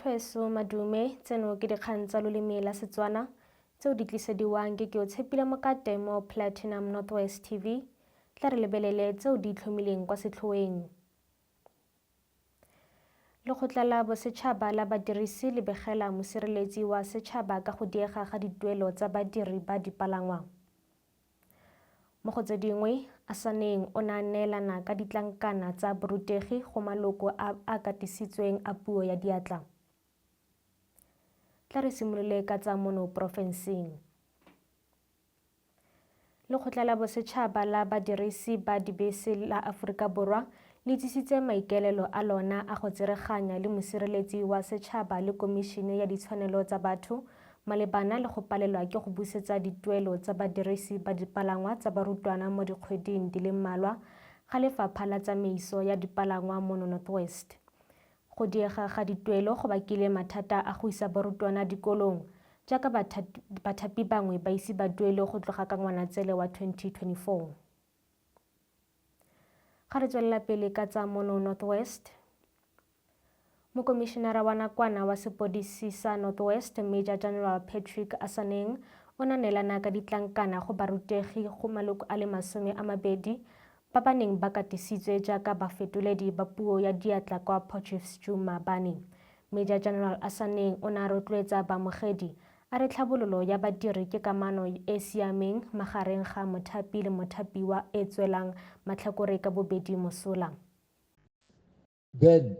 Batho madume, tseno ke dikgang tsa loleme la Setswana tseo di tlisediwang ke Keotshepile Mokate mo Platinum Northwest TV. Tla re lebelele tseo di itlhomileng kwa setlhoeng. Lekgotla la Bosetšhaba la Badirisi le begela mosireletsi wa setšhaba ka go diega ga dituelo tsa badiri ba dipalangwa. Mo go tse dingwe, Asaneng o ne a neelana ka ditlankana tsa borutegi go maloko a a katisitsweng a puo ya diatla. Tla re simolole ka tsa mono porofenseng. Lekgotla la Bosetšhaba la Badirisi ba Dibese la Aforika Borwa le itsisitse maikaelelo a lona a go tsereganya le mosireletsi wa setšhaba le Komišene ya Ditshwanelo tsa Batho malebana le go palelwa ke go busetsa dituelo tsa badirisi ba dipalangwa tsa barutwana mo dikgweding di le mmalwa ga Lefapha la Tsamaiso ya Dipalangwa mono North West. Go diega ga dituelo go bakile mathata a go isa barutwana dikolong jaaka bathapi bangwe ba ise ba duelwe go tloga ka Ngwanatsele wa 2024. Ga re tswelela pele ka tsa mono North West, Mokomišenara wa nakwana wa sepodisi sa North West, Major General Patrick Asaneng, o ne a neelana ka ditlankana go barutegi go maloko a le 20 ba ba neng ba katisitswe jaaka bafetoledi ba puo ya diatla kwa Potchefstroom maabane. Major General Asaneng o ne a rotloetsa baamogedi a re tlhabololo ya badiri ke kamano e e siameng magareng ga mothapi le mothapiwa e tswelang matlhakore ka bobedi mosola. Then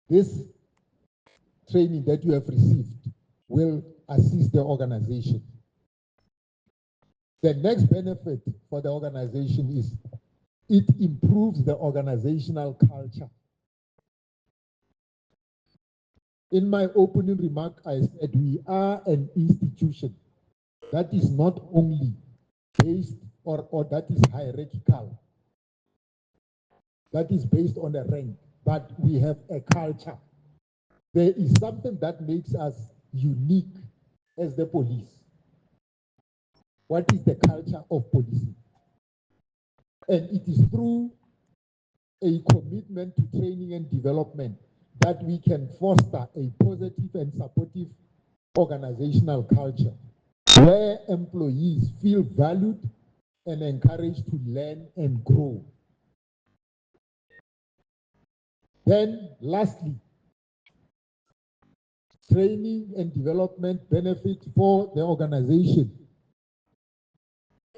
this training that you have received will assist the organization. The next benefit for the organization is it improves the organizational culture. In my opening remark, I said we are an institution that is not only based or that is hierarchical, that is based on a rank, but we have a culture. There is something that makes us unique as the police. What is the culture of policing? And it is through a commitment to training and development that we can foster a positive and supportive organizational culture where employees feel valued and encouraged to learn and grow. Then lastly, training and development benefit for the organization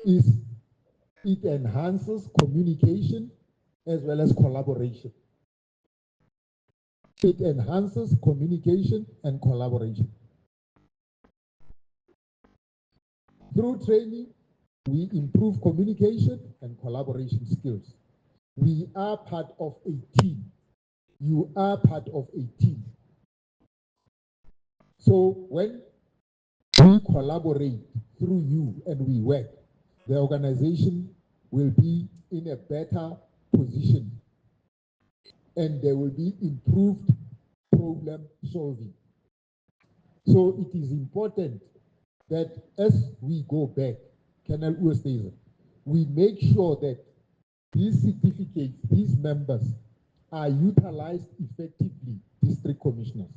is it enhances communication as well as collaboration. It enhances communication and collaboration. Through training, we improve communication and collaboration skills. We are part of a team. You are part of a team. So when we collaborate through you and we work, the organization will be in a better position and there will be improved problem solving. So it is important that as we go back, Colonel Oosthuizen, we make sure that these certificates, these members are utilized effectively, district commissioners.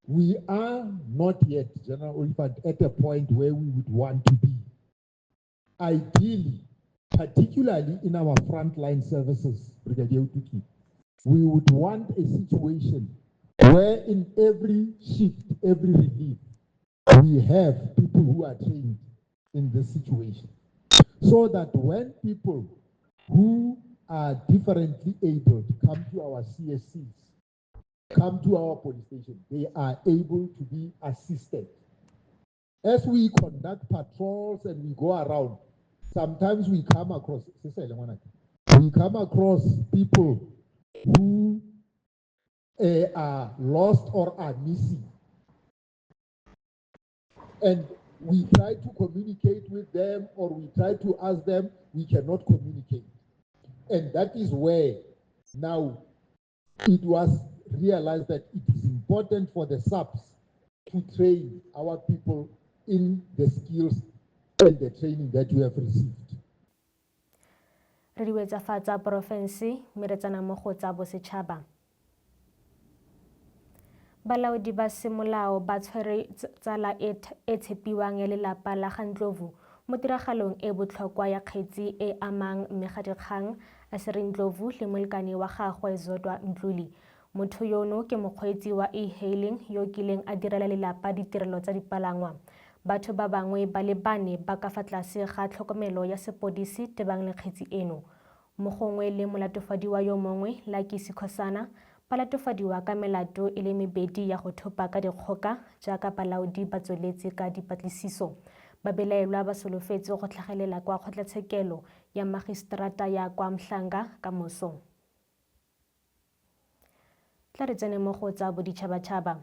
We are not yet, General Oliphant, at a point where we would want to be. Ideally, particularly in our frontline services, Brigadier Utuki, we would want a situation where in every shift, every relief, we have people who are trained in this situation. So that when people who are differently able to come to our CSCs, come to our police station, they are able to be assisted. As we conduct patrols and we go around, sometimes we come across, we come across people who are lost or are missing. And we try to communicate with them or we try to ask them, we cannot communicate. And that is where now it was realized that it is important for the SAPS to train our people in the skills and the training that you have received. Re di wetsa fa tsa porofense mme re tsena mo go tsa bosetšhaba. Balaodi ba semolao ba tshwere tsala e e tshepiwang ya lelapa la ga Ndlovu mo tiragalong e botlhokwa ya kgetsi e amang mmegadikgang Asiri Ndlovu le molekane wa gagwe Zodwa Mdluli. Motho yono ke mokgweetsi wa e-hailing yo o kileng a direla lelapa ditirelo tsa dipalangwa. Batho ba bangwe ba le bane ba ka fa tlase ga tlhokomelo ya sepodisi tebang le kgetsi eno. Mogongwe le molatofadiwa yo mongwe, Lucky Sikhosana, ba latofadiwa ka melato e le mebedi ya go thopa ka dikgoka jaaka balaodi ba tsweletse ka dipatlisiso. Babelaelwa ba solofetswe go tlhagelela kwa kgotlatshekelo ya magiseterata ya kwa Mhlanga ka moso. Tla re tsene mo go tsa boditšhabatšhaba.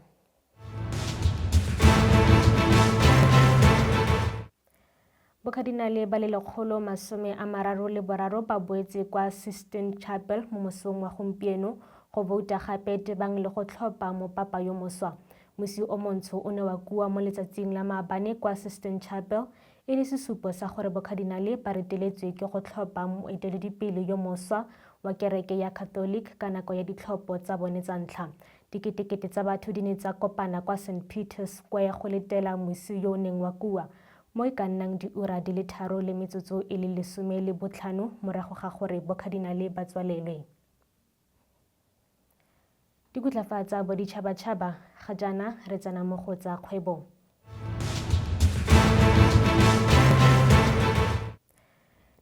Bokadinale ba le 133 ba boetse kwa Sistine Chapel mo mosong wa gompieno go vouta gape tebang le go tlhopha mopapa yo moswa. Mosi o montsho o ne wa kua mo letsatsing la maabane kwa Sistine Chapel e le sesupo sa gore bokadinale ba reteletswe ke go tlhopha moeteledipele yo moswa wa kereke ya Catholic ka nako ya ditlhopho tsa bone tsa ntlha. Diketekete tsa batho di ne tsa kopana kwa St. Peter's Square go letela mosi yo o neng wa kua mo e ka nnang diura di le tharo le metsotso e le 15 morago ga gore bokadinale ba tswalelwe. Dikutlafa tsa boditšhabatšhaba ga jaana re tsena mo go tsa kgwebo.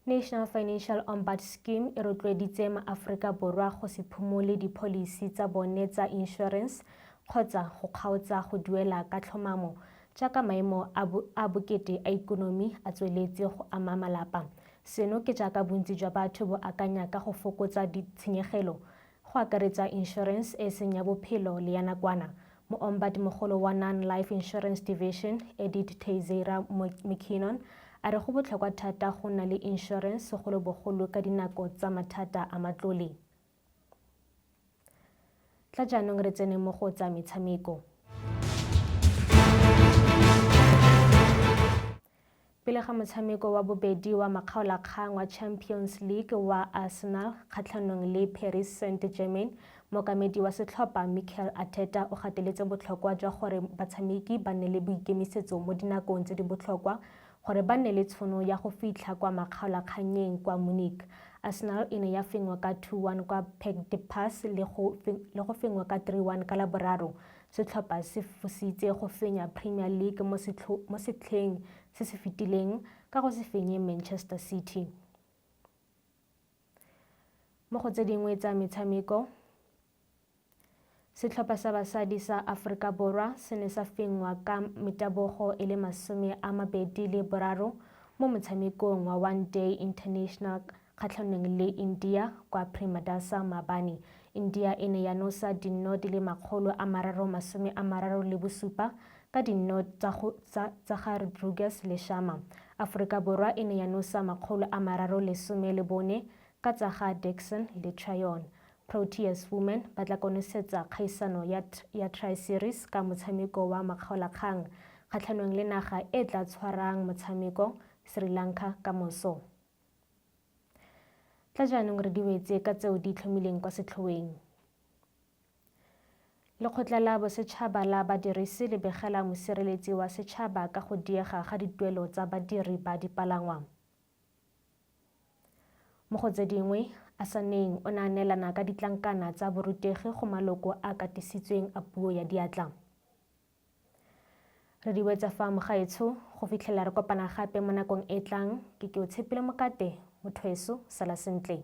National Financial Ombud Scheme e rotloeditse maAforika Borwa go se phumole dipholisi tsa bone tsa insurance kgotsa go kgaotsa go duela ka tlhomamo jaaka maemo a bokete a ikonomi a tsweletse go ama malapa. Seno ke jaaka bontsi jwa batho bo akanya ka go fokotsa ditshenyegelo, go akaretsa insurance e e seng ya bophelo le ya nakwana. Moombad mogolo wa Non-Life Insurance Division, Edith Teixeira McKinnon, a re go botlhokwa thata go nna le insurance segolobogolo ka dinako tsa mathata a matlole. Tla jaanong re tsene mo go tsa metshameko. Pele ga motshameko wa bobedi wa makgaolakgang wa Champions League wa Arsenal kgatlhanong le Paris Saint-Germain, mookamedi wa setlhopha Mikel Arteta o gateletse botlhokwa jwa gore batshameki ba nne le boikemisetso mo dinakong tse di botlhokwa gore ba nne le tshono ya go fitlha kwa makgaolakgannyeng kwa Munich. Arsenal e ne ya fenngwa ka 2-1 kwa Parc des Princes le go fenngwa ka 3-1 ka Laboraro. Setlhopha se fositse go fenya Premier League mo setlheng se se fetileng ka go se fenye Manchester City. Mo go tse dingwe tsa metshameko, setlhopha sa basadi sa Aforika Borwa se ne sa fenngwa ka metabogo e le 23 mo motshamekong wa One Day International kgatlhanong le India kwa Premadasa maabane. India e ne ya nosa dinno di le 337 ka dinno tsa ga Rodriguez le Sharma. Aforika Borwa e ne ya nosa 314 ka tsa ga Dixon le Tryon. Proteas Women ba tla konosetsa kgaisano ya Tri-Series ka motshameko wa makgaolakgang kgatlhanong le naga e tla tshwarang motshameko, Sri Lanka ka moso. Tla jaanong re di wetse ka tseo di itlhomileng kwa setlhoeng. Lekgotla la Bosetšhaba la Badirisi le begela mosireletsi wa setšhaba ka go diega ga dituelo tsa badiri ba dipalangwa. Mo go tse dingwe, Asaneng o ne a neelana ka ditlankana tsa borutegi go maloko a katisitsweng a puo ya diatla. Re di wetsa fa mogaetsho go fitlhela re kopana gape mo nakong e tlang ke ke o tshepile mokate motho weso sala sentle.